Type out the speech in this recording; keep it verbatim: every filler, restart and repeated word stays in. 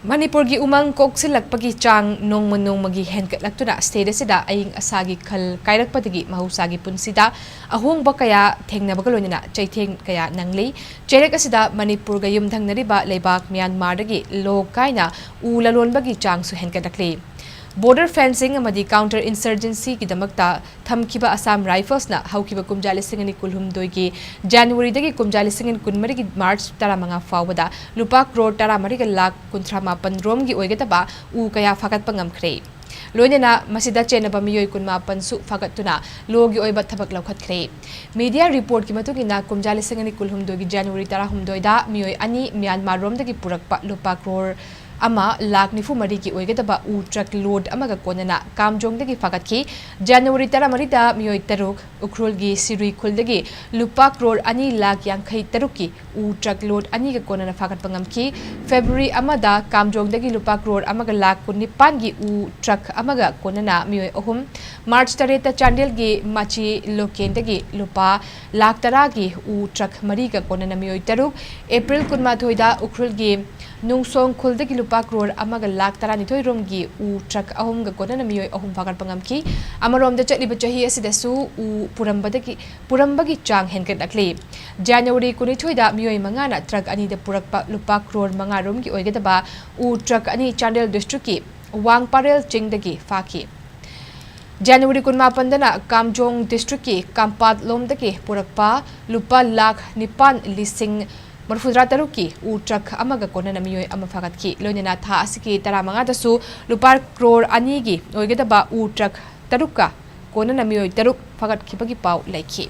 ꯃꯅꯤꯄꯨꯔꯒꯤ ꯎꯃꯪ ꯀꯣꯛꯁꯤꯜꯂꯛꯄꯒꯤ ꯆꯥꯡ ꯅꯣꯡꯃ ꯅꯣꯡꯃꯒꯤ ꯍꯦꯟꯒꯠꯂꯛꯇꯨꯅ state ꯑꯁꯤꯗ ꯑꯏꯪ ꯑꯁꯥꯒꯤ ꯈꯜ ꯀꯥꯏꯔꯛꯄꯗꯒꯤ ꯃꯍꯧꯁꯥꯒꯤ ꯄꯨꯟꯁꯤꯗ ꯑꯍꯣꯡꯕ ꯀꯌꯥ ꯊꯦꯡꯅꯕꯒ ꯂꯣꯏꯅꯅ ꯆꯩꯊꯦꯡ ꯀꯌꯥ ꯅꯪꯂꯤ꯫ ꯆꯩꯔꯛ ꯑꯁꯤꯗ ꯃꯅꯤꯄꯨꯔꯒ ꯌꯨꯝꯊꯪꯅꯔꯤꯕ ꯂꯩꯕꯥꯛ ꯃ꯭ꯌꯥꯟꯃꯥꯔꯗꯒꯤ ꯂꯣ ꯀꯥꯏꯅ ꯎ ꯂꯂꯣꯟꯕꯒꯤ ꯆꯥꯡꯁꯨ ꯍꯦꯟꯒꯠꯂꯛꯂꯤ꯫ Border fencing ꯑꯃꯗꯤ counter insurgencyꯒꯤꯗꯃꯛꯇ ꯊꯝꯈꯤꯕ Assam Riflesꯅ ꯍꯧꯈꯤꯕ ꯀꯨꯝꯖꯥ ꯂꯤꯁꯤꯡ ꯑꯅꯤ ꯀꯨꯟꯍꯨꯝꯗꯣꯏꯒꯤ Januaryꯗꯒꯤ ꯀꯨꯝꯖꯥ ꯂꯤꯁꯤꯡ ꯑꯅꯤ ꯀꯨꯟꯃꯔꯤꯒꯤ March ꯇꯔꯥꯃꯉꯥ ꯐꯥꯎꯕꯗ ꯂꯨꯄꯥ ꯀ꯭ꯔꯣꯔ ꯇꯔꯥꯃꯔꯤꯒ ꯂꯥꯈ ꯀꯨꯟꯊ꯭ꯔꯥ ꯃꯥꯄꯟ ꯔꯣꯝꯒꯤ ꯑꯣꯏꯒꯗꯕ ꯎ ꯀꯌꯥ ꯐꯥꯒꯠꯄ ꯉꯝꯈ꯭ꯔꯦ꯫ ꯂꯣꯏꯅꯅ ꯃꯁꯤꯗ ꯆꯦꯟꯅꯕ ꯃꯤꯑꯣꯏ ꯀꯨꯟꯃꯥꯄꯟꯁꯨ ꯐꯥꯒꯠꯇꯨꯅ ꯂꯣꯒꯤ ꯑꯣꯏꯕ ꯊꯕꯛ ꯂꯧꯈꯠꯈ꯭ꯔꯦ꯫ Media reportꯀꯤ ꯃꯇꯨꯡ ꯏꯟꯅ, ꯀꯨꯝꯖꯥ ꯂꯤꯁꯤꯡ ꯑꯅꯤ ꯀꯨꯟꯍꯨꯝꯗꯣꯏꯒꯤ January ꯇꯔꯥꯍꯨꯝꯗꯣꯏꯗ ꯃꯤꯑꯣꯏ ꯑꯅꯤ ꯃ꯭ꯌꯥꯟꯃꯥꯔꯔꯣꯝꯗꯒꯤ ꯄꯨꯔꯛꯄ ꯂꯨꯄꯥ ꯀ꯭ꯔꯣꯔ ꯑꯃ ꯂꯥꯈ ꯅꯤꯐꯨ ꯃꯔꯤꯒꯤ ꯑꯣꯏꯒꯗꯕ ꯎ truck load ꯑꯃꯒ ꯀꯣꯟꯅꯅ ꯀꯥꯝꯖꯣꯡꯗꯒꯤ ꯐꯥꯒꯠꯈꯤ꯫ January ꯇꯔꯥꯃꯔꯤꯗ ꯃꯤꯑꯣꯏ ꯇꯔꯨꯛ, ꯎꯈ꯭ꯔꯨꯜꯒꯤ ꯁꯤꯔꯨꯏ ꯈꯨꯜꯗꯒꯤ ꯂꯨꯄꯥ ꯀ꯭ꯔꯣꯔ ꯑꯅꯤ ꯂꯥꯈ ꯌꯥꯡꯈꯩ ꯇꯔꯨꯛꯀꯤ ꯎ truck load ꯑꯅꯤꯒ ꯀꯣꯟꯅꯅ ꯐꯥꯒꯠꯄ ꯉꯝꯈꯤ꯫ February ꯑꯃꯗ ꯀꯥꯝꯖꯣꯡꯗꯒꯤ ꯂꯨꯄꯥ ꯀ꯭ꯔꯣꯔ ꯑꯃꯒ ꯂꯥꯈ ꯀꯨꯟꯅꯤꯄꯥꯟꯒꯤ ꯎ truck ꯑꯃꯒ ꯀꯣꯟꯅꯅ ꯃꯤꯑꯣꯏ ꯑꯍꯨꯝ, March ꯇꯔꯦꯠꯇ ꯆꯥꯟꯗꯦꯜꯒꯤ ꯃꯆꯤ ꯂꯣꯀꯦꯟꯗꯒꯤ ꯂꯨꯄꯥ ꯂꯥꯈ ꯇꯔꯥꯒꯤ ꯎ truck ꯃꯔꯤꯒ ꯀꯣꯟꯅꯅ ꯃꯤꯑꯣꯏ ꯇꯔꯨꯛ, April ꯀꯨꯟꯃꯥꯊꯣꯏꯗ ꯎꯈ꯭ꯔꯨꯜꯒꯤ ꯅꯨꯡꯁꯣꯡ ꯈꯨꯜꯗꯒꯤ ꯂꯨꯄꯥ ꯀ꯭ꯔꯣꯔ ꯑꯃꯒ ꯂꯥꯈ ꯇꯔꯥꯅꯤꯊꯣꯏ ꯔꯣꯝꯒꯤ ꯎ truck ꯑꯍꯨꯝꯒ ꯀꯣꯟꯅꯅ ꯃꯤꯑꯣꯏ ꯑꯍꯨꯝ ꯐꯥꯒꯠꯄ ꯉꯝꯈꯤ꯫ ꯑꯃꯔꯣꯝꯗ, ꯆꯠꯂꯤꯕ ꯆꯍꯤ ꯑꯁꯤꯗꯁꯨ ꯎ ꯄꯨꯔꯝꯕꯗꯒꯤ, ꯄꯨꯔꯝꯕꯒꯤ ꯆꯥꯡ ꯍꯦꯟꯒꯠꯂꯛꯂꯤ꯫ January ꯀꯨꯟꯅꯤꯊꯣꯏꯗ ꯃꯤꯑꯣꯏ ꯃꯉꯥꯅ truck ꯑꯅꯤꯗ ꯄꯨꯔꯛꯄ ꯂꯨꯄꯥ ꯀ꯭ꯔꯣꯔ ꯃꯉꯥ ꯔꯣꯝꯒꯤ ꯑꯣꯏꯒꯗꯕ ꯎ truck ꯑꯅꯤ ꯆꯥꯟꯗꯦꯜ districtꯀꯤ ꯋꯥꯡꯄꯥꯔꯦꯜ ꯆꯤꯡꯗꯒꯤ ꯐꯥꯈꯤ꯫ January ꯀꯨꯟꯃꯥꯄꯟꯗꯅ ꯀꯥꯝꯖꯣꯡ districtꯀꯤ ꯀꯥꯝꯄꯥꯠ ꯂꯣꯝꯗꯒꯤ ꯄꯨꯔꯛꯄ ꯂꯨꯄꯥ ꯂꯥꯈ ꯅꯤꯄꯥꯟ ꯂꯤꯁꯤꯡ ꯃꯔꯤꯐꯨꯇꯔꯥ ꯇꯔꯨꯛꯀꯤ ꯎ truck ꯑꯃꯒ ꯀꯣꯟꯅꯅ ꯃꯤꯑꯣꯏ ꯑꯃ ꯐꯥꯒꯠꯈꯤ꯫ ꯂꯣꯏꯅꯅ ꯊꯥ ꯑꯁꯤꯒꯤ ꯇꯔꯥꯃꯉꯥꯗꯁꯨ ꯂꯨꯄꯥ ꯀ꯭ꯔꯣꯔ ꯑꯅꯤꯒꯤ ꯑꯣꯏꯒꯗꯕ ꯎ truck ꯇꯔꯨꯛꯀ ꯀꯣꯟꯅꯅ ꯃꯤꯑꯣꯏ ꯇꯔꯨꯛ ꯐꯥꯒꯠꯈꯤꯕꯒꯤ ꯄꯥꯎ ꯂꯩꯈꯤ꯫